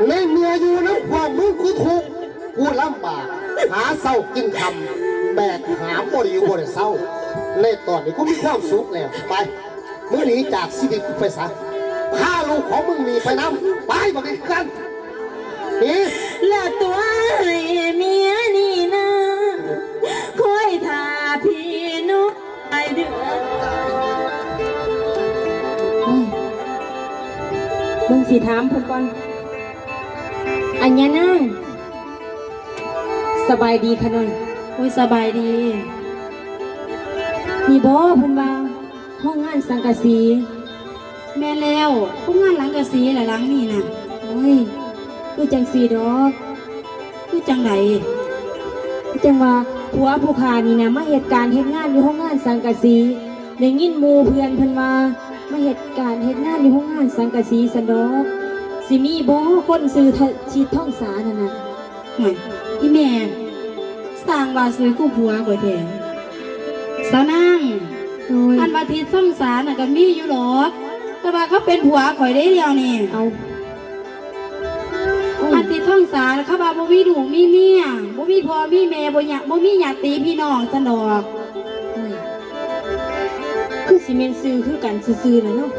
ໃນເມື່ອຢູ່ນຳພວກມຶງ ກູທຸກກູລຳບາກ ຫາເຊົ້າກິນຄ່ຳ ແບກຫາມບໍ່ໄດ້ຢູ່ບໍ່ໄດ້ເຊົາ. ໃນຕອນນີ້ກູມີຄວາມສຸກແລ້ວ. ໄປ ມຶງໜີຈາກຊີວິດກູໄປຊະ. ພາລູກຂອງມຶງໜີໄປນຳ. ໄປ ບັກນີ້ຄືກັນ. ໜີ. ແລ້ວຕົວໃຫ້ເມຍນີ້ນາ ຄອຍຖ້າພີ່ໜູຫຼາຍເດືອນ. ອືມ ມຶງຊິຖາມເພິ່ນກ່ອນ. ອັນຍານາງ ສະບາຍດີຂະນ້ອຍ. ໂອ້ຍ ສະບາຍດີ. ນີ້ບໍ ເພິ່ນວ່າ ໂຮງງານສັງກະສີ. ແມ່ນແລ້ວ ໂຮງງານສັງກະສີລະຫຼັງນີ້ນະ. ໂອ້ຍ ຄືຈັ່ງຊີ້ດອກ. ຄືຈັ່ງໃດ? ຄືຈັ່ງວ່າຜົວຜູ້ຂ້ານີ້ນະ ມາເຮັດການເຮັດງານຢູ່ໂຮງງານສັງກະສີ. ໄດ້ຍິນໝູ່ເພື່ອນເພິ່ນວ່າ ມາເຮັດການເຮັດງານຢູ່ໂຮງງານສັງກະສີຊັ້ນດອກ. ຊິມີບໍ ຄົນຊື່ ທິດທອງສານັ້ນນະ? ຫວຍ ອີ່ແມ່ ຊ່າງວ່າຊື່ຄືຜົວຂ້ອຍແທ້ ສາວນາງ. ໂດຍ ອັນວ່າທິດທອງສານັ້ນກະມີຢູ່ດອກ ແຕ່ວ່າເຂົາເປັນຜົວຂ້ອຍເດ້ດຽວນີ້. ເອົາ ອັນທິດທອງສາເຂົາວ່າບໍ່ມີລູກມີເມຍ ບໍ່ມີພໍ່ມີແມ່ ບໍ່ຍະ ບໍ່ມີຍາດຕິພີ່ນ້ອງຊັ້ນດອກ. ໂອ້ຍ ຄືຊິແມ່ນຊື່ຄືກັນຊື່ໆລະເນາະ.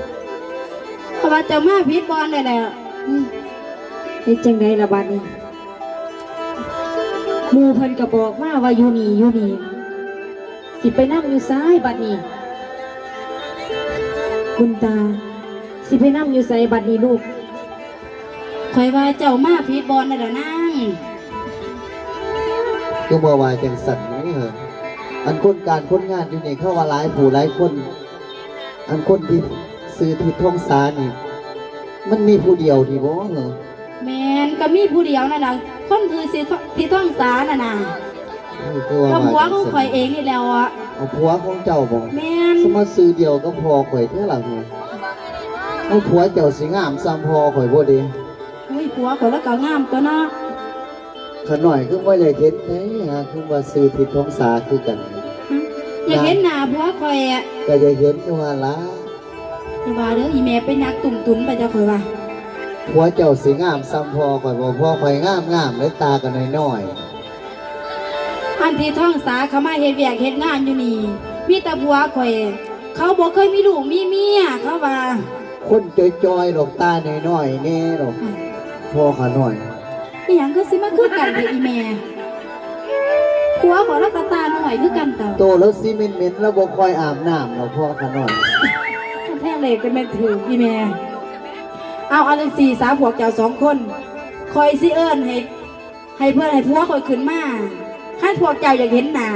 ເຂົາວ່າເຈົ້າມາຜິດບ່ອນແລ້ວແຫຼະ. ອືມ ເຮັດຈັ່ງໃດລະບາດນີ້? ໝູ່ເພິ່ນກະບອກມາວ່າຢູ່ນີ້ ຢູ່ນີ້ ຊິໄປນຳຢູ່ໃສບາດນີ້? ບຸນຕາ ຊິໄປນຳຢູ່ໃສບາດນີ້ລູກ? ຂ້ອຍວ່າເຈົ້າມາຜິດບ່ອນແລ້ວລະນາງ. ຄືບໍ່ວ່າຈັ່ງຊັ້ນເນາະ. ອັນຄົນການຄົນງານຢູ່ນີ້ ເຂົາວ່າຫຼາຍຜູ້ຫຼາຍຄົນ. ອັນຄົນທີ່ຊື່ທິດທອງສານີ້ ມັນມີຜູ້ດຽວນີ້ບໍ? ແມ່ນ ກະມີຜູ້ດຽວນັ້ນລະ ຄົນທີ່ຊື່ທິດທອງສານັ້ນນະ. ເອີ ຄືວ່າ ກະຜົວຂອງຂ້ອຍເອງນີ້ແຫຼະ. ເອົາ ຜົວຂອງເຈົ້າບໍ? ແມ່ນ. ສະມາຊື່ດຽວກັບພໍ່ຂ້ອຍແທ້ລະ. ເອົາ ຜົວເຈົ້າຊິງາມສ່ຳພໍ່ຂ້ອຍບໍ່ເດ? ໂອ້ຍ ຜົວຂ້ອຍລະກະງາມຕົວະເນາະ. ຂະນ້ອຍຄືບໍ່ຢາກເຫັນແທ້ ຫາຄືວ່າຊື່ທິດທອງສາຄືກັນ. ຫຶ ຢາກເຫັນໜ້າຜົວຂ້ອຍອະ. ກະຢາກເຫັນຢູ່ຫັ້ນລະ. ຢ່າວ່າເດີ ອີ່ແມ່ໄປນັກຕຸ້ມຕຸນໄປເຈົ້າ ຂ້ອຍວ່າ. ຜົວເຈົ້າຊິງາມສ່ຳພໍ່ຂ້ອຍບໍ່? ພໍ່ຂ້ອຍງາມໆເດ້ ຕາກະນ້ອຍໆ. ອັນທີ່ທອງສາເຂົາມາເຮັດວຽກເຮັດງານຢູ່ນີ້ ມີແຕ່ຜົວຂ້ອຍ ເຂົາບໍ່ເຄີຍມີລູກມີເມຍ ເຂົາວ່າ. ຄົນຈ່ອຍໆດອກ ຕານ້ອຍໆແດ່ດອກ. ອືມ ພໍ່ຂ້ານ້ອຍ. ອີ່ຫຍັງຄືຊິມາຄືກັນແທ້ອີ່ແມ່? ຜົວຂ້ອຍລາວກະຕານ້ອຍຄືກັນເຕົາະ. ໂຕລາວສີເໝັນໆ ລາວບໍ່ຄ່ອຍອາບນ້ຳດອກ ພໍ່ຂ້ານ້ອຍ. ຄັນແທ້ເລີຍກະແມ່ນຖືກອີ່ແມ່. ເອົາ ເອົາຈັ່ງຊີ້ສາ ພວກເຈົ້າສອງຄົນ ຂ້ອຍຊິເອີ້ນໃຫ້ ໃຫ້ເພິ່ນ ໃຫ້ຜົວຂ້ອຍຂຶ້ນມາ ຄັນພວກເຈົ້າຢາກເຫັນໜ້າ.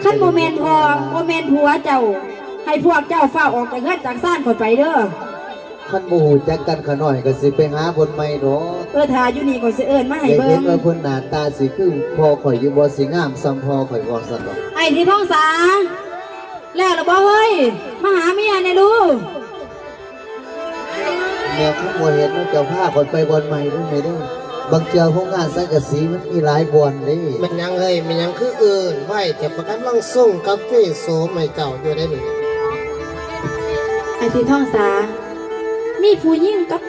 ຄັນບໍ່ແມ່ນພໍ່ ບໍ່ແມ່ນຜົວເຈົ້າ ໃຫ້ພວກເຈົ້າຟ້າວອອກຈາກເຮືອນຈາກຊານຂ້ອຍໄປເດີ. ຄັນບໍ່ຮູ້ຈັກກັນຂ້ານ້ອຍກະຊິໄປຫາເພິ່ນໃໝ່ດອກ. ເອີ ຖ້າຢູ່ນີ້ຂ້ອຍຊິເອີ້ນມາໃຫ້ເບິ່ງ. ຢາກເຫັນວ່າເພິ່ນໜ້າຕາຊິຄືພໍ່ຂ້ອຍຢູ່ບໍ່ ຊິງາມສ່ຳພໍ່ຂ້ອຍບໍ່ຊັ້ນດອກ. ໄອ້ທິດທອງສາ ແລ້ວລະບໍ່ເຮີ້ຍ? ມາຫາເມຍແດ່ລູກ. ແມ່ ຄັນບໍ່ເຫັນເນາະ ເຈົ້າພາຂ້ອຍໄປບ່ອນໃໝ່ເດີແມ່ເດີ. ບາງເທື່ອໂຮງງານສັງກະສີມັນມີຫຼາຍບ່ອນເດ້. ແມ່ນຫຍັງເຮີ້ຍ ແມ່ນຫຍັງຄືເອີ້ນໄວແທ້? ຂ້ອຍກຳລັງຊົງກາເຟໂສມໃຫ້ເຈົ້າຢູ່ເດ້ນີ້. ໄອ້ທິດທອງສາ ມີຜູ້ຍິງກັບ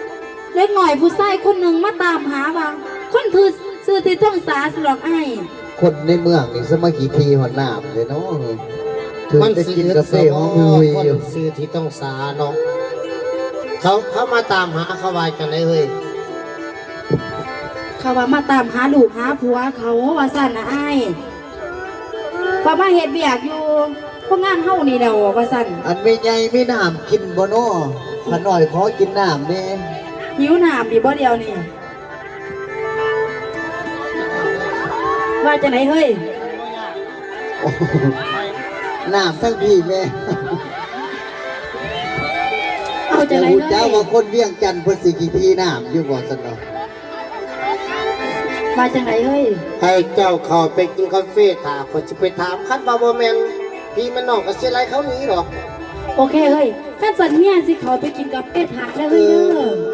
ເດັກນ້ອຍຜູ້ຊາຍຄົນໜຶ່ງມາຕາມຫາວ່າ ຄົນຊື່ ຊື່ທິດທອງສາຊັ້ນດອກອ້າຍ. ຄົນໃນເມືອງນີ້ສະມາຂີ້ຖີ່ຮອດນ້ຳເດ້ເນາະ. ຖືກແຕ່ກິນກາເຟຫອມຫຸ່ຍຢູ່. ຄົນຊື່ທິດທອງສາເນາະ ເຂົາ ເຂົາມາຕາມຫາ ເຂົາວ່າຈັ່ງໃດເຮີ້ຍ? ເຂົາວ່າມາຕາມຫາລູກຫາຜົວເຂົາວ່າຊັ້ນນະອ້າຍ. ເຂົາມາເຮັດວຽກຢູ່ໂຮງງານເຮົານີ້ແຫຼ້ວວ່າຊັ້ນ. ອັນແມ່ໃຫຍ່ມີນ້ຳກິນບໍ່ເນາະ? ຂ້ານ້ອຍຂໍກິນນ້ຳແດ່. ຫິວນ້ຳຢູ່ບໍ່ດຽວນີ້? ວ່າຈັ່ງໃດເຮີ້ຍ? ນ້ຳທັງພີ້ແມ່. ເອົາຈັ່ງໃດເຮີ້ຍ? ຢາກຮູ້ຈັກວ່າຄົນວຽງຈັນເພິ່ນຊິຂີ້ຖີ່ນ້ຳຢູ່ບໍ່ຊັ້ນເນາະ. ວ່າຈັ່ງໃດເຮີ້ຍ? ໃຫ້ເຈົ້າເຂົ້າໄປກິນກາເຟຖ້າ ຂ້ອຍຊິໄປຖາມ. ຄັນວ່າບໍ່ແມ່ນພີ່ແມ່ນນ້ອງກະຊິໄລ່ເຂົາໜີດອກ. ໂອເຄເຮີ້ຍ. ຄັນຊັ້ນເມຍຊິເຂົ້າໄປກິນກາເຟຖ້າເດີເຮີ້ຍເດີ.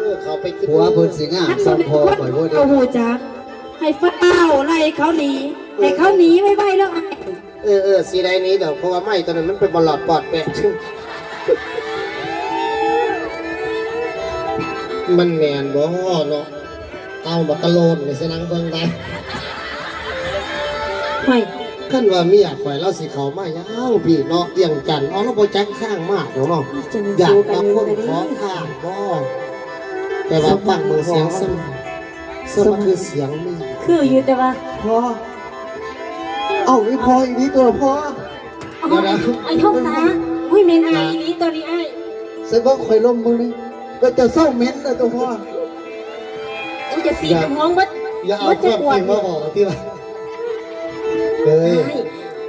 ເອີ ເຂົ້າໄປກິນ. ຜົວເພິ່ນຊິງາມສ່ຳພໍ່ຂ້ອຍບໍ່ເດ? ເຂົາຮູ້ຈັກ ໃຫ້ຟ້າວໄລ່ເຂົາໜີ ໃຫ້ເຂົາໜີໄວໆເດີອ້າຍ. ເອີໆ ຊິໄດ້ໜີດອກ ເພາະວ່າໄມ້ໂຕນັ້ນມັນເປັນບໍ່ລອດປອດແປດ. ມັນແມ່ນບໍ່ເນາະ? ເອົາບັກກະໂລນນີ້ຊິນັ່ງເບິ່ງໄດ້. ຫ້ວຍ ຄັນວ່າເມຍຂ້ອຍລາວຊິເຂົ້າມາຫຍັງພີ້ເນາະ ວຽງຈັນເນາະ ລາວບໍ່ຈັກທາງມາດອກເນາະ. ຈັ່ງ ຢາກມາຄົນຂໍທານບໍ? ແຕ່ວ່າຟັງເບິ່ງສຽງຊ້ຳ ຊ້ຳຄືສຽງເມຍ ຄືຢູ່ແຕ່ວ່າ ພໍ່ ເອົ້າ ອີ່ພໍ່ອີ່ຫຼີຕົວະພໍ່. ເອົາ ດຽວນະ ໄອ້ທອງສາ ອຸ້ຍ ແມ່ນອ້າຍອີ່ຫຼີຕົວະນີ້ອ້າຍ. ໃສ່ເບິ່ງຂ້ອຍລົມເບິ່ງນີ້ ກໍຈະເຊົາເໝັນແລ້ວຕົວະພໍ່. ອຸ້ຍ ຈະສີດ ຢ່າ ຈະຫວງເບິດ ຢ່າເອົາ ເບິດຈະກວດ ຄວາມຈິງມາເວົ້າຕິວ່າ. ເອີຍ ອ້າຍ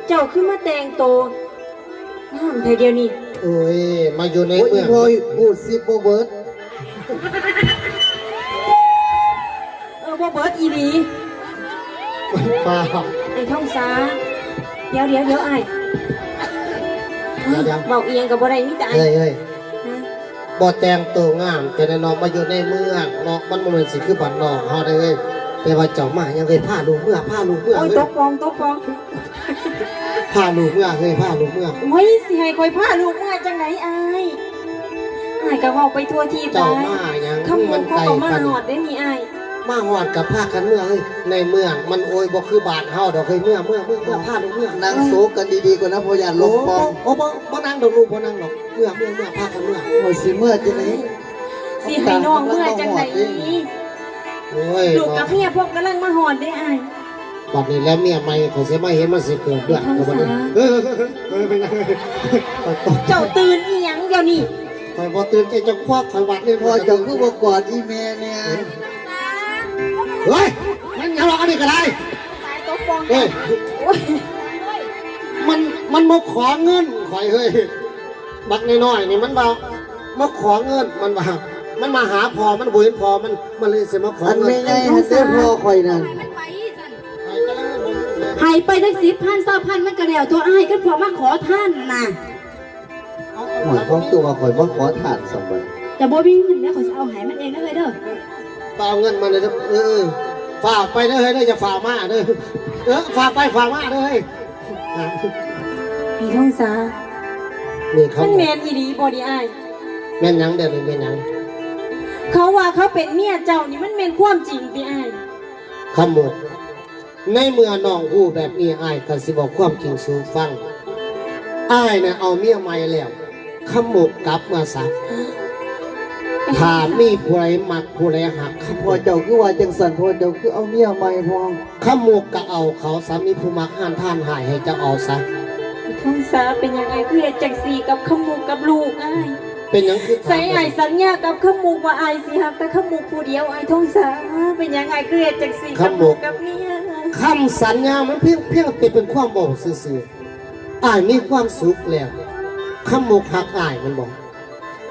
ເຈົ້າຄືມາແຕ່ງໂຕງາມແທ້ດຽວນີ້? ໂອ້ຍ ມາຢູ່ໃນເມືອງ ໂອ້ຍ ຮູ້ສິບໍ່ເບິດ. ເອີ ບໍ່ເບິດອີ່ຫຼີ. ໄອ້ທອງສາ ດຽວໆໆ ອ້າຍ ດຽວໆ ເວົ້າອີ່ຫຍັງກໍບໍ່ໄດ້ ມີແຕ່ອ້າຍ ເອີຍ ຮະ ບໍ່ແຕ່ງໂຕງາມແຕ່ນ້ອຍເນາະ ມາຢູ່ໃນເມືອງເນາະ ມັນບໍ່ແມ່ນຊິຄືບ້ານນອກເຮົາເດ້. ແຕ່ວ່າເຈົ້າມາຫຍັງເອີຍ ພາລູກເມືອ ພາລູກເມືອ ໂອ້ຍ ເອີຍ ຕົກປ່ອງ ຕົກປ່ອງ. ພາລູກເມືອເຮີ້ຍ ພາລູກເມືອ. ໂອ້ຍ ຊິໃຫ້ຂ້ອຍພາລູກເມືອຈັ່ງໃດອ້າຍ? ອ້າຍກໍເວົ້າໄປທົ່ວທີບຫຼາຍ. ເຈົ້າມາຫຍັງ? ຄຳໝູ່ເຂົາກໍມາຮອດເດ້ນີ້ອ້າຍ. ມາຮອດກໍພາກັນເມືອເຮີ້ຍ ໃນເມືອງມັນ ໂອ້ຍ ບໍ່ຄືບ້ານເຮົາດອກເຮີ້ຍ. ເມືອ ເມືອ ເມືອ ເມືອ ພາລູກເມືອ. ນັ່ງໂຊກັນດີໆກ່ອນນະ ບໍ່ຢ້ານລົມປ່ອງ. ໂອ້ ບໍ່ ບໍ່ນັ່ງດອກລູກ ບໍ່ນັ່ງດອກ. ເມືອ ເມືອ ເມືອ ພາກັນເມືອ. ໂອ້ຍ ຊິເມືອຈັ່ງໃດ? ຊິໃຫ້ນ້ອງເມືອຈັ່ງໃດ? ໂອ້ຍ ລູກກັບເມຍພວກກຳລັງມາຮອດເດ້ອ້າຍ. ບັດນີ້ແລ້ວເມຍໃໝ່ຂ້ອຍຊິມາເຫັນມັນຊິເກີດເລື່ອງກັບບັດນີ້. ເອີ ເອີ ເອີ ເປັນຫຍັງ? ເຈົ້າຕື່ນອີ່ຫຍັງດຽວນີ້? ຂ້ອຍບໍ່ຕື່ນ ເຈົ້າຄວັກຂ້ອຍບັດນີ້. ພໍ່ເຈົ້າຄືບໍ່ກອດອີ່ແມ່ແດ່? ເຮີ້ຍ ແມ່ນຫຍັງລະອັນນີ້ກໍໄດ້. ເຮີ້ຍ ມັນ ມັນມາຂໍເງິນຂ້ອຍເຮີ້ຍ. ບັກນ້ອຍໆນີ້ມັນວ່າມາຂໍເງິນ ມັນວ່າ ມັນມາຫາພໍ່ມັນ ບໍ່ເຫັນພໍ່ມັນ ມັນເລີຍຊິມາຂໍເງິນ. ອັນແມ່ໃຫຍ່ຫັ້ນເດ້ພໍ່ຂ້ອຍນັ້ນ. ໃຫ້ໄປຈັກສິບພັນ ຊາວພັນ ມັນກໍແລ້ວຕົວະອ້າຍ ຄັນພວກມາຂໍທານນະ. ໂອ້ຍ ຂອງຕົວະຂ້ອຍບໍ່ຂໍທານຊະບັດ. ຈະບໍ່ມີເງິນແລ້ວ ຂ້ອຍຊິເອົາໃຫ້ມັນເອງເດີເຮີ້ຍເດີ. ໄປເອົາເງິນມາເດີ. ເອີ ເອີ ຝາກໄປເດີເຮີ້ຍເດີ ຢ່າຝາກມາເດີ. ເອີ ຝາກໄປຝາກມາເດີເຮີ້ຍ. ພີ່ທອງສາ ນີ້ ມັນແມ່ນອີ່ຫຼີບໍ່ນີ້ອ້າຍ? ແມ່ນຫຍັງດຽວນີ້ ແມ່ນຫຍັງ? ເຂົາວ່າເຂົາເປັນເມຍເຈົ້ານີ້ ມັນແມ່ນຄວາມຈິງຕິອ້າຍ? ຄຳມຸກ ໃນເມື່ອນ້ອງຮູ້ແບບນີ້ ອ້າຍກໍຊິເວົ້າຄວາມຈິງສູ່ຟັງ. ອ້າຍນະເອົາເມຍໃໝ່ແລ້ວ. ຄຳມຸກກັບເມືອຊະ ຖ້າມີຜູ້ໃດມັກຜູ້ໃດຮັກ. ພໍ່ເຈົ້າຄືວ່າຈັ່ງຊັ້ນ? ພໍ່ເຈົ້າຄືເອົາເມຍໃໝ່ພໍ່? ຄຳມຸກກໍເອົາເຂົາຊະ ມີຜູ້ມັກຫ້ານທ່ານໃຫ້ ໃຫ້ເຈົ້າເອົາຊະ. ທອງສາ ເປັນຫຍັງອ້າຍຄືເຮັດຈັ່ງຊີ້ກັບຄຳມຸກກັບລູກອ້າຍ? ເປັນຫຍັງຄື ໃສ່ອ້າຍສັນຍາກັບຄຳມຸກວ່າອ້າຍຊິຮັກແຕ່ຄຳມຸກຜູ້ດຽວ. ອ້າຍທອງສາ ເປັນຫຍັງອ້າຍຄືເຮັດຈັ່ງຊີ້ກັບລູກກັບເມຍ? ຄຳສັນຍາມັນພຽງ ພຽງແຕ່ເປັນຄວາມເວົ້າຊື່ໆ. ອ້າຍມີຄວາມສຸກແລ້ວ. ຄຳມຸກຮັກອ້າຍແມ່ນບໍ່?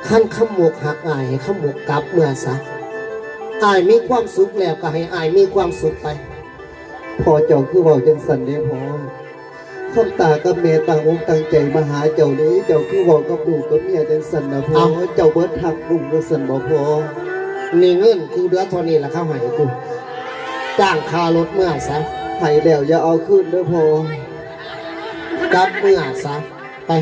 ຄັນຄຳມຸກຮັກອ້າຍ ໃຫ້ຄຳມຸກກັບເມືອຊະ. ອ້າຍມີຄວາມສຸກແລ້ວ ກໍໃຫ້ອ້າຍມີຄວາມສຸກໄປ. ພໍ່ເຈົ້າຄືເວົ້າຈັ່ງຊັ້ນເດ້ພໍ່? ຄຳຕາກັບແມ່ຕັ້ງອົກຕັ້ງໃຈມາຫາເຈົ້າເດ້ ເຈົ້າຄືເວົ້າກັບລູກກັບເມຍຈັ່ງຊັ້ນນະພໍ່? ເອົ້າ ເຈົ້າເບິດຮັກລູກວ່າຊັ້ນບໍ່ພໍ່? ນີ້ເງິນກູເຫຼືອເທົ່ານີ້ລະ ເຂົາໃຫ້ກູ ຈ້າງຄ່າລົດເມືອຊະ. ໃຫ້ແລ້ວຢ່າເອົາຄືນເດີພໍ່. ກັບເມືອຊະ ໄປ.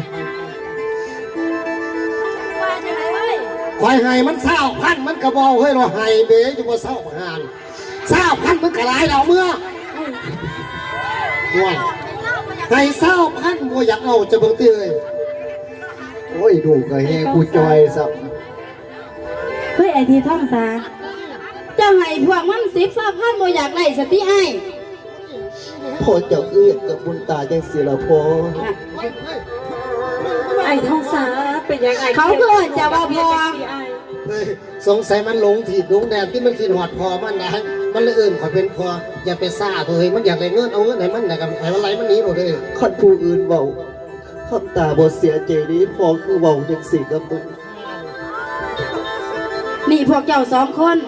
ຂ້ອຍໃຫ້ມັນຊາວພັນ ມັນກໍບໍ່ເອົາເຮີ້ຍ. ລະໃຫ້ເບຢູ່ບໍ່ຊາວພັນ ຊາວພັນມັນກໍຫຼາຍແລ້ວ ເມືອ. ໂອ້ຍ ໃຫ້ຊາວພັນບໍ່ຢາກເອົາ ຈະເບິ່ງຕິເອີຍ. ໂອ້ຍ ດູກະແຮງຜູ້ຈ່ອຍຊ້ຳ. ເຮີ້ຍ ໄອ້ທີ່ທອງສາ ເຈົ້າໃຫ້ພວກມັນສິບຊາວພັນ ບໍ່ຢາກໄດ້ສະຕິອ້າຍ? ພໍ່ເຈົ້າຄືເຮັດກັບບຸນຕາຈັ່ງຊີ້ລະພໍ່? ອ້າຍທອງສາ ເປັນຫຍັງອ້າຍ ເຂົາຄືເອີ້ນເຈົ້າວ່າພໍ່? ເຮີ້ຍ ສົງໄສມັນຫຼົງທີ່ຫຼົງແດນ ທີ່ມັນຄິດຮອດພໍ່ມັນນະ ມັນເລີຍເອີ້ນຂ້ອຍເປັນພໍ່. ຢ່າໄປຊ້າເທີ້ຍ ມັນຢາກໄດ້ເງິນ ເອົາເງິນໃຫ້ມັນ ແລ້ວກໍໃຫ້ມັນໄຫຼມັນໜີໂລດເດີ. ຄັນຜູ້ອື່ນເວົ້າ ຄຳຕາບໍ່ເສຍໃຈເດ້ ພໍ່ຄືເວົ້າຈັ່ງຊີ້ກັບເບິ່ງ. ນີ້ພວກເຈົ້າສອງຄົນ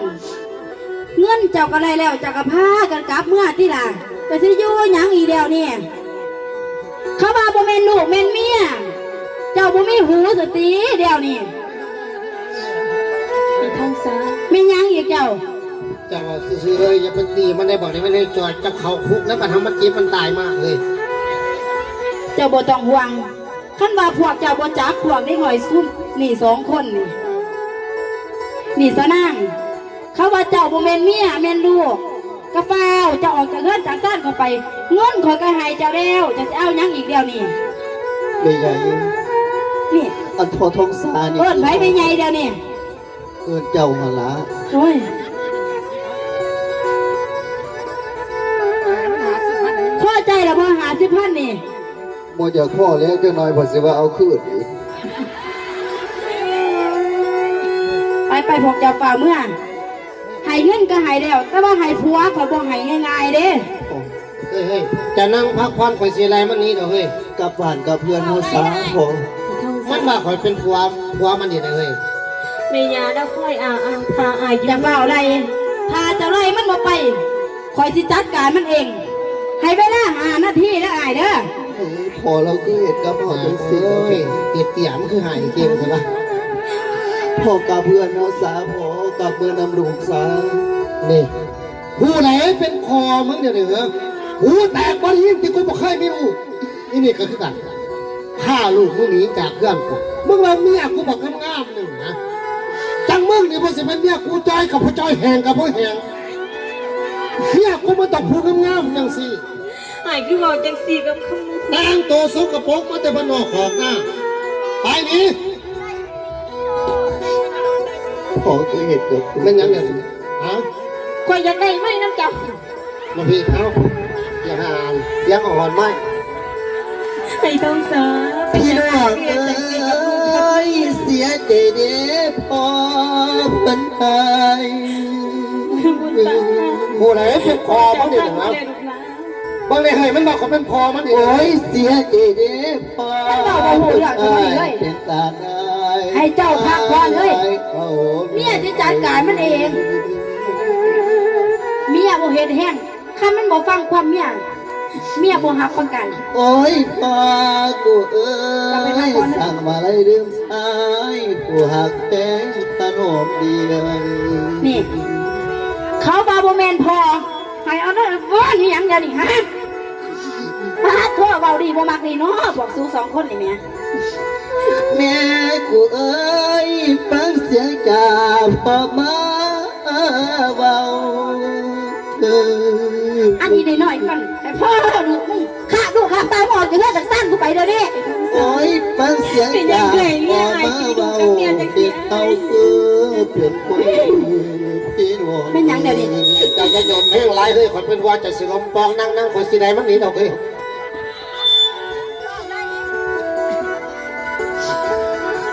ເງິນເຈົ້າກໍໄດ້ແລ້ວ ເຈົ້າກໍພາກັນກັບເມືອຕິລະ ແລ້ວຊິຢູ່ຫຍັງອີກແລ້ວນີ້? ເຂົາວ່າບໍ່ແມ່ນລູກແມ່ນເມຍ ເຈົ້າບໍ່ມີຫູສະຕິດຽວນີ້? ໄອ້ທອງສາ ແມ່ນຫຍັງອີກເຈົ້າ? ເຈົ້າເວົ້າຊື່ໆເລີຍ ຢ່າໄປຕີມັນໄດ້ບໍ່? ນີ້ມັນໃຫ້ຈອດກັບເຂົາຄຸກແລ້ວ ບັດເຮົາມາເຈັບມັນຕາຍມາເລີຍ. ເຈົ້າບໍ່ຕ້ອງຫ່ວງ ຄັນວ່າພວກເຈົ້າບໍ່ຈັບພວກເດັກນ້ອຍຊຸມນີ້ສອງຄົນນີ້ ນີ້ສານາງ ເຂົາວ່າເຈົ້າບໍ່ແມ່ນເມຍ ແມ່ນລູກ ກະຟ້າວເຈົ້າອອກຈາກເຮືອນຈາກຊານຂ້ອຍໄປ ເງິນຂ້ອຍກະໃຫ້ເຈົ້າແລ້ວ ເຈົ້າຊິເອົາຫຍັງອີກດຽວນີ້? ແມ່ໃຫຍ່ ນີ້ ອັນພໍ່ທອງສານີ້ ເອີ້ນໃຜແມ່ໃຫຍ່ດຽວນີ້? ເອີ້ນເຈົ້າຫັ້ນລະ. ໂອ້ຍ ພໍໃຈລະບໍ່ ຫ້າສິບພັນນີ້? ບໍ່ຢາກພໍແລ້ວ ຈັກໜ້ອຍຂ້ອຍຊິວ່າເອົາຄືນອີກ. ໄປໆ ພວກເຈົ້າຟ້າວເມືອ ໃຫ້ເງິນກະໃຫ້ແລ້ວ ແຕ່ວ່າໃຫ້ຜົວຂ້ອຍບໍ່ໃຫ້ງ່າຍໆເດ້. ເຮີ້ຍໆ ເຈົ້ານັ່ງພັກຜ່ອນ ຂ້ອຍຊິໄລ່ມັນໜີດອກເຮີ້ຍ. ກັບບ້ານກັບເຮືອນເຮົາສາພໍ່. ມັນວ່າຂ້ອຍເປັນຜົວ ຜົວມັນນີ້ນະເຮີ້ຍ. ແມ່ຍ່າລາວຄອຍອາອາ ຖ້າອາຍຢູ່ ຢ່າຟ້າວໄລ່ ຖ້າເຈົ້າໄລ່ມັນບໍ່ໄປ ຂ້ອຍຊິຈັດການມັນເອງ ໃຫ້ເວລາຫ້ານາທີເດີອ້າຍເດີ. ພໍ່ລາວຄືເຮັດກັບເຮົາຈັ່ງຊີ້? ໂອ້ຍ ເຕຍໆ ມັນຄືຮ້າຍເກັ່ງແທ້ວະ. ພໍ່ກັບເຮືອນເຮົາສາ ພໍ່ກັບເມືອນຳລູກສາ. ນີ້ ຜູ້ໃດເປັນພໍ່ມຶງດຽວນີ້ເຫີ? ຫູແຕກບໍ່ໄດ້ຍິນຕິ ກູບໍ່ເຄີຍມີລູກ. ອີນີ້ກະຄືກັນ ພາລູກມຶງໜີຈາກເຮືອນກູ. ມຶງວ່າເມຍກູບັກງາມໆໜຶ່ງນະ ຈັ່ງມຶງນີ້ບໍ່ຊິແມ່ນເມຍກູ. ຈ່ອຍກະບໍ່ຈ່ອຍ ແຫ້ງກະບໍ່ແຫ້ງ ເມຍກູມັນຕ້ອງຜູ້ງາມໆຈັ່ງຊີ້. ອ້າຍຄືເວົ້າຈັ່ງຊີ້ກັບຄຳ ແຕ່ງໂຕສົກກະປົກມາແຕ່ບ້ານນອກຄອກນາ. ໄປໜີ. ພໍ່ຄືເຮັດກັບ ແມ່ນຫຍັງແບບນີ້? ຮະ? ຂ້ອຍຢາກໄດ້ໄມ້ນຳເຈົ້າ. ມາພີ້ເອົາ ຢ່າຫາ ຢ່າເອົາຫອນໄມ້. ໄອ້ທອງສາ ພີ່ນ້ອງເອີຍ ເສຍໃຈເດ້ພໍ່ເພິ່ນຕາຍ. ຜູ້ໃດເປັນພໍ່ມັນນີ້ນະ? ບັກນີ້ໃຫ້ມັນວ່າຂ້ອຍເປັນພໍ່ມັນນີ້. ໂອ້ຍ ເສຍໃຈເດ້ພໍ່ ມັນເວົ້າບໍ່ຮູ້ເລື່ອງຊະເລີຍ. ເປັນຕາໜ້າຍ ໃຫ້ເຈົ້າພັກຜ່ອນເລີຍ ເມຍຊິຈັດການມັນເອງ. ເມຍບໍ່ເຮັດແຮງ ຄັນມັນບໍ່ຟັງຄວາມເມຍ ເມຍບໍ່ຮັບປະກັນ. ໂອ້ຍ ພໍ່ກູເອີຍ ສັ່ງມາໄລລືມສາຍ ຜູ້ຮັກແພງຖະໜອມດຽງ. ນີ້ ເຂົາວ່າບໍ່ແມ່ນພໍ່ ໃຫ້ເອົາເດີ ວອນອີ່ຫຍັງດຽວນີ້ ຮະ? ປາດໂທ້ ເວົ້າດີບໍ່ມັກດີເນາະ ພວກສູສອງຄົນນີ້ແໝ່. ແມ່ກູເອີຍ ຟັງສຽງຈາພໍ່ມາເວົ້າ. ອັນນີ້ນ້ອຍໆກ່ອນ ແຕ່ພໍ່ລູກມຶງ ຂ້າລູກຂ້າເຕົ້າອອກຈາກເຮືອນຈາກຊານກູໄປດຽວນີ້. ໂອ້ຍ ຟັງສຽງຈາພໍ່ມາເວົ້າ ເຮັດເຮົາຄືເປັນຄົນພີ່ນ້ອງ. ແມ່ນຫຍັງດຽວນີ້? ເຈົ້າຢ່າຍົມແຮງຫຼາຍເຮີ້ຍ ຂ້ອຍເປັນວ່າເຈົ້າຊິລົມປ່ອງນັ່ງໆ ຂ້ອຍຊິໄດ້ມັນໜີດອກເຮີ້ຍ.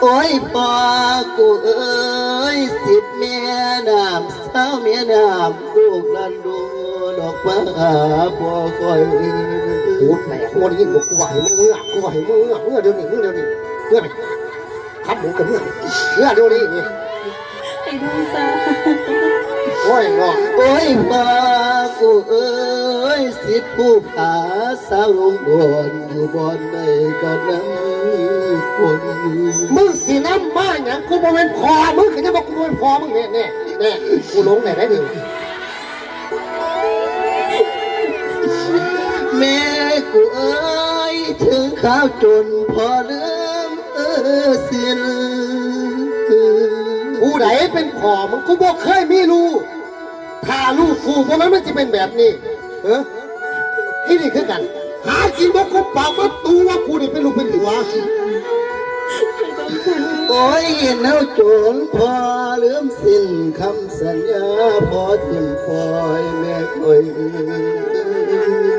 ໂອ້ຍ ພໍ່ກູເອີຍ ສິດແມ່ນ້ຳ ຊາວແມ່ນ້ຳ ລູກຫຼັ່ນດູດອກຟ້າບໍ່ຄ່ອຍ. ໂອ້ຍ ບໍ່ໄດ້ຍິນບໍ່? ກູວ່າໃຫ້ມຶງເມືອ ກູວ່າໃຫ້ມຶງເມືອ ເມືອດຽວນີ້ ເມືອດຽວນີ້ ເມືອໄປ. ຄັນໝູກັບເມືອ ເມືອດຽວນີ້ນີ້. ໄອ້ດວງຕາ ໂອ້ຍເນາະ. ໂອ້ຍ ພໍ່ກູເອີຍ ສິດຜູ້ພາສາວລົງດອນ ຢູ່ບ່ອນໃດກໍນຳຄົນ. ມຶງຊິນຳມາຫຍັງ? ກູບໍ່ແມ່ນພໍ່ມຶງ ກະຍັງວ່າກູບໍ່ແມ່ນພໍ່ມຶງ. ແນ່ ແນ່ ແນ່ ກູຫຼົງແນ່ໄດ໋ນີ້. ແມ່ກູເອີຍ ເຖິງຄາວຈົນພໍ່ລືມສິ້ນ. ຜູ້ໃດເປັນພໍ່ມຶງ? ກູບໍ່ເຄີຍມີລູກ. ຖ້າລູກກູບໍ່ແມ່ນມັນຊິເປັນແບບນີ້ ເອີ ອີນີ້ຄືກັນ ຫາກິນບໍ່ຄົບປາກບໍ່ຕູວ່າກູນີ້ເປັນລູກເປັນຜົວ. ໂອ້ຍ ແນວຈົນພໍ່ລືມສິ້ນຄຳ ສັນຍາພໍ່ຖິ້ມປ່ອຍແມ່ຂ້ອຍເອີຍ.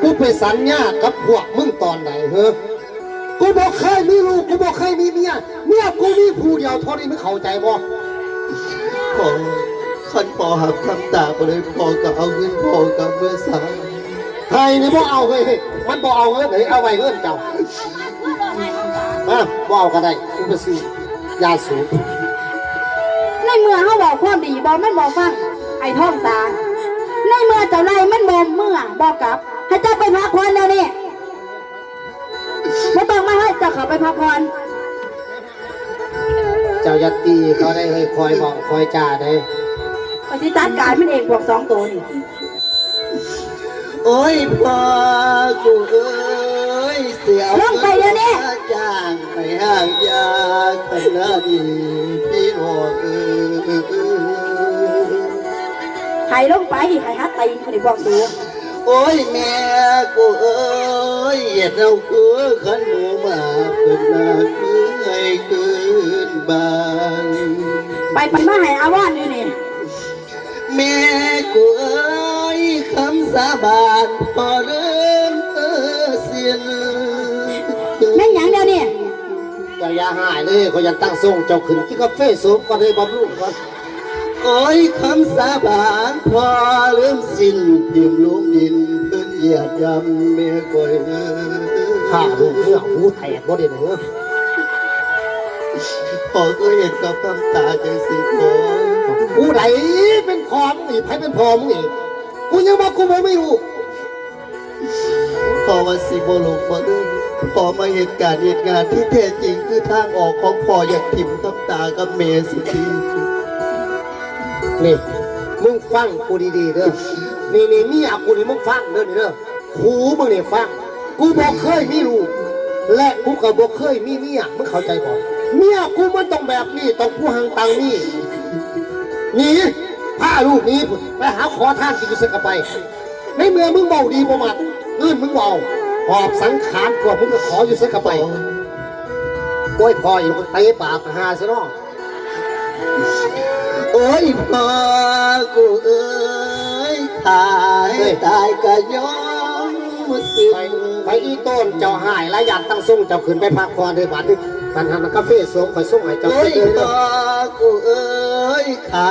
ກູໄປສັນຍາກັບພວກມຶງຕອນໃດເຮີ? ກູບໍ່ເຄີຍມີລູກ ກູບໍ່ເຄີຍມີເມຍ ເມຍກູມີຜູ້ດຽວເທົ່ານີ້ ມຶງເຂົ້າໃຈບໍ່? ພໍ່ ຄັນພໍ່ຮັບຄຳຕາບໍ່ໄດ້ ພໍ່ກໍເອົາເງິນພໍ່ກັບເມືອຊະ. ໃຫ້ນີ້ບໍ່ເອົາເຮີ້ຍ ມັນບໍ່ເອົາເງິນເຮີ້ຍ ເອົາໄວ້ເຮືອນເຈົ້າ. ມາ ບໍ່ເອົາກໍໄດ້ ກູໄປຊື້ຢາສູບ. ໃນເມື່ອເຮົາເວົ້າຄວາມດີບໍ່ ມັນບໍ່ຟັງ ໄອ້ທອງສາ. ໃນເມື່ອເຈົ້າໄລ່ມັນບໍ່ເມືອບໍ່ກັບ ໃຫ້ເຈົ້າໄປພັກຜ່ອນດຽວນີ້. ບໍ່ຕ້ອງມາເຮີ້ຍ ເຈົ້າເຂົ້າໄປພັກຜ່ອນ. ເຈົ້າຢ່າຕີເຂົາໄດ໋ເຮີ້ຍ ຄອຍເວົ້າຄອຍຈາໄດ໋. ຂ້ອຍຊິຈັດການມັນເອງ ພວກສອງໂຕນີ້. ໂອ້ຍ ພໍ່ກູເອີຍ ຊິເອົາ ລົງໄປດຽວນີ້ ມາຈ້າງໃຫ້ຫາກຢາຄັນນາດີ ພີ່ນ້ອງເອີຍ. ໄຖລົງໄປ ໃຫ້ຫັດຕີນຂຶ້ນໃຫ້ພວກສູ. ໂອ້ຍ ແມ່ກູເອີຍ ເຮັດເອົາຄືຄັນໝູໝາເປັນນາຄືໃຫ້ຄືນບ້ານ. ໄປ ໄປມາໃຫ້ອາວອນຢູ່ນີ້. ແມ່ກູເອີຍ ຄຳສາບານພໍ່ລືມເອີສິນ. ແມ່ນຫຍັງດຽວນີ້? ເຈົ້າຢ່າຮ້າຍເດີ ຂ້ອຍຢາກຕັ້ງຊົງເຈົ້າຂຶ້ນ ກິນກາເຟສົມກ່ອນເດີ ບຳລຸງກ່ອນ. ໂອ້ຍ ຄຳສາບານພໍ່ລືມສິນ ຖິ້ມລົງດິນເພິ່ນຢຽບຢຳແມ່ຂ້ອຍເອີຍ. ຂ້າລູກເມືອຫູແຕກບໍ່ໄດ້ເດີ. ພໍ່ເຄີຍເຫັນກັບຄຳຕາຈັ່ງຊີ້ບໍ່? ຜູ້ໃດເປັນພໍ່ມຶງອີກ? ໃຜເປັນພໍ່ມຶງອີກ? ກູຍັງວ່າກູບໍ່ມີລູກ. ພໍ່ວ່າຊິບໍ່ຫຼົງບໍ່ເລີນ ພໍ່ມາເຮັດການເຮັດງານທີ່ແທ້ຈິງ ຄືທາງອອກຂອງພໍ່ ຢາກຖິ້ມຄຳຕາກັບແມ່ຊິຕິ. ນີ້ ມຶງຟັງກູດີໆເດີ ນີ້ ນີ້ເມຍກູນີ້ ມຶງຟັງເດີ ນີ້ເດີ ຫູມຶງນີ້ຟັງ. ກູບໍ່ເຄີຍມີລູກ ແລະ ກູກໍບໍ່ເຄີຍມີເມຍ ມຶງເຂົ້າໃຈບໍ່? ເມຍກູມັນຕ້ອງແບບນີ້ ຕ້ອງຜູ້ຮັ່ງຕັ້ງນີ້. ໜີ ພາລູກໜີພຸ້ນ ໄປຫາຂໍທານກິນຢູ່ໃສກໍໄປ. ໃນເມື່ອມຶງເວົ້າດີບໍ່ມັກ ອື່ນມຶງເວົ້າ ຫອບສັງຂານພວກມຶງກໍຂໍຢູ່ໃສກໍໄປ. ໂອ້ຍ ພໍ່ອີກ ເຕະປາກຫາຊະເນາະ. ໂອ້ຍ ພໍ່ກູເອີຍ ຂ້າໃຫ້ຕາຍກໍຍອມສິ້ນ. ໄປ ໄປ ອີໂຕນ ເຈົ້າຮ້າຍຫຼາຍ ຢ້ານຕັ້ງຊົງ ເຈົ້າຂຶ້ນໄປພັກຜ່ອນເດີບາດນີ້. ຄັນຫັ້ນກາເຟສົມ ຂ້ອຍສົ່ງໃຫ້ເຈົ້າກິນເດີ. ໂອ້ຍ ພໍ່ກູເອີຍ ຂ້າ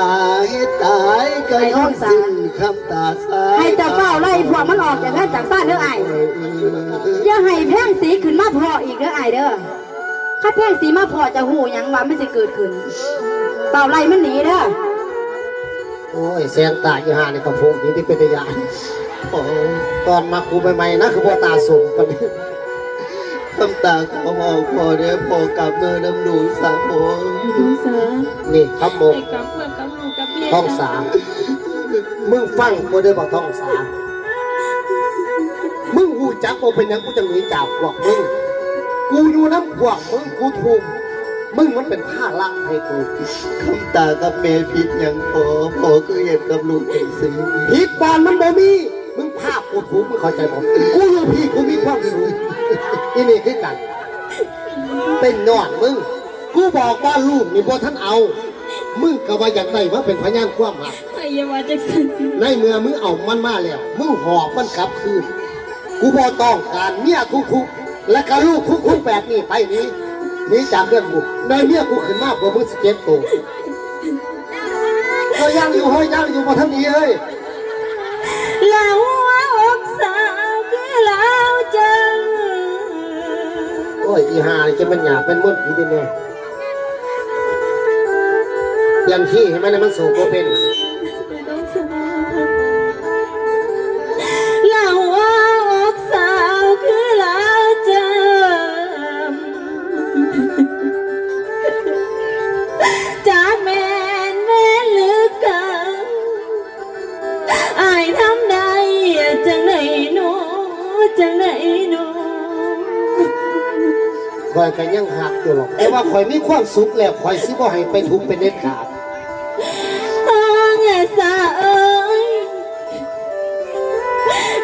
ເຮັດຕາຍກໍຍອມສິ້ນຄຳຕາຊາຍ. ໃຫ້ເຈົ້າຟ້າວໄລ່ພວກມັນອອກຈາກເຮືອນຈາກຊານເດີອ້າຍ. ຢ່າໃຫ້ແພງສີຂຶ້ນມາພໍ້ອີກເດີອ້າຍເດີ. ຄັນແພງສີມາພໍ້ຈະຮູ້ຫຍັງວ່າມັນຊິເກີດຂຶ້ນ. ຟ້າວໄລ່ມັນໜີເດີ. ໂອ້ຍ ແສງຕາອີຫ່ານີ້ກໍໂພກດີທີ່ເປັນຕາຢ້ານ. ໂອ້ ຕອນມັກກູໃໝ່ໆນະ ຄືບໍ່ຕາສົມປານນີ້. ຄຳຕາຂໍເວົ້າພໍ່ເດີ ພໍ່ກັບເມືອນຳລູກຊະພໍ່. ນ້ອງສາ ນີ້ຄຳບໍ່ ໃຫ້ກັບເມືອກັບລູກກັບເມຍ. ທ້ອງສາ ມຶງຟັງກູເດີບັກທ້ອງສາ. ມຶງຮູ້ຈັກບໍ່ເປັນຫຍັງກູຈັ່ງໜີຈາກພວກມຶງ. ກູຢູ່ນຳພວກມຶງ ກູທຸກ ມຶງມັນເປັນພາລະໃຫ້ກູ. ຄຳຕາກັບແມ່ຜິດຫຍັງພໍ່? ພໍ່ຄືເຮັດກັບລູກຈັ່ງຊີ້? ຜິດບ່ອນມັນບໍ່ມີ. ມຶງພາກກູທຸກ ມຶງເຂົ້າໃຈບໍ່? ກູຢູ່ພີ້ ກູມີຄວາມສຸກ. ອີ່ນີ້ຄືກັນ ເປັນຍ້ອນມຶງ. ກູບອກວ່າລູກນີ້ບໍ່ທັນເອົາ ມຶງກໍວ່າຢາກໄດ້ມາເປັນພະຍານຄວາມຮັກ. ອ້າຍ ຢ່າວ່າຈັ່ງຊັ້ນ. ໃນເມື່ອມຶງເອົາມັນມາແລ້ວ ມຶງຫອບມັນກັບຄືນ. ກູບໍ່ຕ້ອງການເມຍທຸກໆ ແລະກະລູກທຸກໆແບບນີ້. ໄປໜີ ໜີຈາກເຮືອນກູ. ໃນເມຍກູຂຶ້ນມາເພື່ອມຶງສິບເຈັດໂຕ. ເອີຍ ຍັງຢູ່ເຮີ້ຍ ຍັງຢູ່ ບໍ່ທັນໜີເຮີ້ຍ. ລາວຫົວອົກສາວຄືລາວຈັງ. ໂອ້ຍ ອີຫ່ານີ້ຈະແມ່ນຫຍາບແມ່ນມົນອີ່ຕິແມ່. ປ່ຽນຄີ້ໃຫ້ມັນ ໃຫ້ມັນສູບບໍ່ເປັນ. ລາວຫົວອົກສາວຄືລາວຈຳ ຈາກແມ່ນແມ່ນຫຼືກາ ອ້າຍທຳໄດ້ຈັ່ງໃດນໍ ຈັ່ງໃດນໍ. ຂ້ອຍກໍຍັງຮັກຢູ່ດອກ ແຕ່ວ່າຂ້ອຍມີຄວາມສຸກແລ້ວ ຂ້ອຍຊິບໍ່ໃຫ້ໄປທຸກເປັນເດັດຂາດ. ນ້ອງສາເອີຍ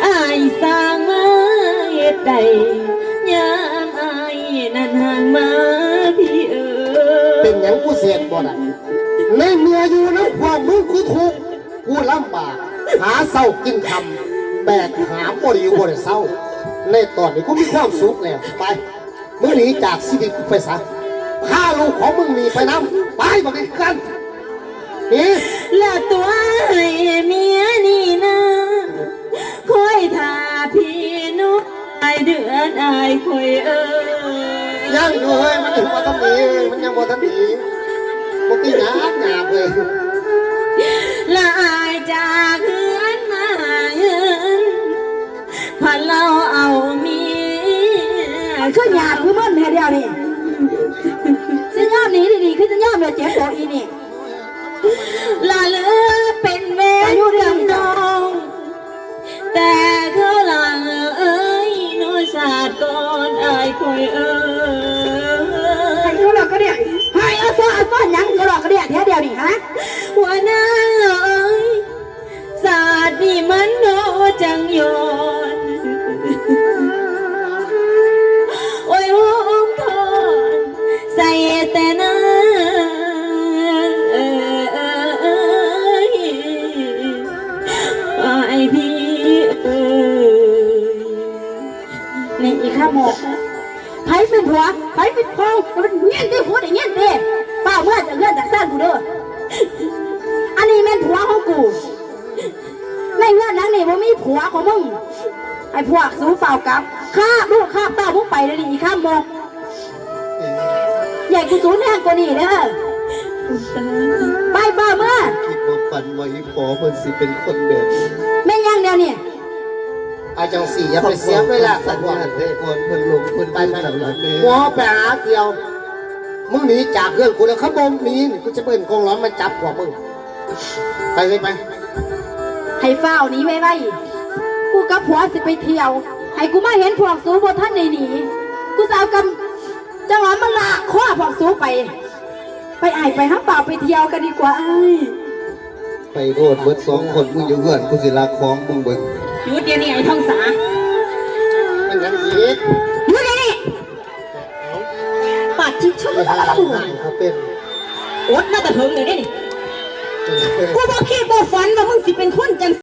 ອ້າຍສ້າງມາເຮັດໃດ ຍາມອ້າຍນັ້ນຫ່າງມາພີ່ເອີຍ. ເປັນຫຍັງກູເສດບໍ່ໄດ້? ໃນເມື່ອຢູ່ນຳພວກມຶງກູທຸກ ກູລຳບາກ ຫາເຊົ້າກິນຄ່ຳ ແບກຫາມບໍ່ໄດ້ຢູ່ບໍ່ໄດ້ເຊົາ. ໃນຕອນນີ້ກູມີຄວາມສຸກແລ້ວ. ໄປ ມຶງໜີຈາກຊີວິດກູໄປຊະ. ພາລູກຂອງມຶງໜີໄປນຳ. ໄປ ບັກນີ້ຄືກັນ. ໜີ ລະຕົວໃຫ້ເມຍນີ້ນາ ຄອຍຖ້າພີ່ໜູຫຼາຍເດືອນອ້າຍຂ້ອຍເອີຍ. ຍັງຢູ່ເຮີ້ຍ ມັນຍັງບໍ່ທັນໜີ ມັນຍັງບໍ່ທັນໜີ. ບໍ່ຕິຫຍາບຫຍາບເວີຍ. ລະອາຍຈາກເຮືອນມາຫາເງິນ ພັນລາວເອົາເມຍ ຄືຫຍາບຄືມຶນແທ້ດຽວນີ້. ຊິຍອມໜີດີໆ ຄືຊິຍອມແລ້ວເຈັບຕົວອີ່ນີ້. ລະເຫຼືອເປັນເວນກັບນ້ອງ ແຕ່ເຂົາລາເອີຍ ນ້ອຍຊາດກ່ອນອ້າຍຂ້ອຍເອີຍ. ໃຫ້ເຂົາລາກະເດຍ ໃຫ້ອາຊາອາຊາຫຍັງ ເຂົາລາກະເດຍແທ້ດຽວນີ້ ຮະ? ຫົວໜ້າເອີຍ ອັນນີ້ມັນເນາະຈັ່ງຍ້ອນ ໂອ້ຍ ໂຮມທອນໃສ່ແຕ່ນາ ເອີຍ ອ້າຍພີ່ເອີຍ. ນີ້ອີ່ຂ້າໝົກ ໃຜເປັນຜົວ ໃຜເປັນພໍ່ ມັນເງີຍນຕິ ຮູ້ໄດ້ຍິນຕິ ຟ້າວເມືອຈາກເຮືອນຈາກຊານກູເດີ. ອັນນີ້ແມ່ນຜົວຂອງກູ ໃນເຮືອນຫຼັງນີ້ບໍ່ມີຜົວຂອງມຶງ. ໃຫ້ພວກສູຟ້າວກັບ ຄາບລູກຄາບເຕົ້າມຶງໄປດຽວນີ້ ອີ່ຂ້າໝົກ. ຢ່າໃຫ້ກູສູນແຮງກວ່ານີ້ເດີ. ໄປຟ້າວເມືອ. ຄິດບໍ່ຝັນວ່າອີ່ພໍ່ເພິ່ນຊິເປັນຄົນແບບນີ້. ແມ່ນຫຍັງດຽວນີ້? ເອົາຈັ່ງຊີ້ ຢ່າໄປເສຍເວລາກັນ ເພິ່ນກ່ອນເພິ່ນລົງເພິ່ນໄປ ໄປ ໄປ ແມ່ ບໍ່ໄປຫາກ່ຽວ. ມຶງໜີຈາກເຮືອນກູແລ້ວ ຄັນບໍ່ໜີນີ້ ກູຈະເອີ້ນກອງຫຼອນມາຈັບພວກມຶງ. ໄປເລີຍໄປ. ໃຫ້ຟ້າວໜີໄວໆ ກູກັບຜົວຊິໄປທ່ຽວ. ໃຫ້ກູມາເຫັນພວກສູບໍ່ທັນໄດ້ໜີ ກູຈະເອົາກຳ ຈັງຫວະມາລາກຄໍພວກສູໄປ. ໄປອ້າຍ ໄປ ເຮົາຟ້າວໄປທ່ຽວກັນດີກວ່າອ້າຍ. ໄປໂລດເບິດສອງຄົນ ມຶງຢູ່ເຮືອນ ກູຊິລາກຂອງມຶງເບິດ. ຢຸດດຽວນີ້ໄອ້ທອງສາ. ມັນຫຍັງອີກ? ຢຸດດຽວນີ້. ປາດທິໂທ ເປັນ ອົດມາແຕ່ເຫິງແລ້ວເດ້ນີ້. ເປັນ ກູບໍ່ຄິດບໍ່ຝັນວ່າມຶງຊິເປັນຄົນຈັ່ງ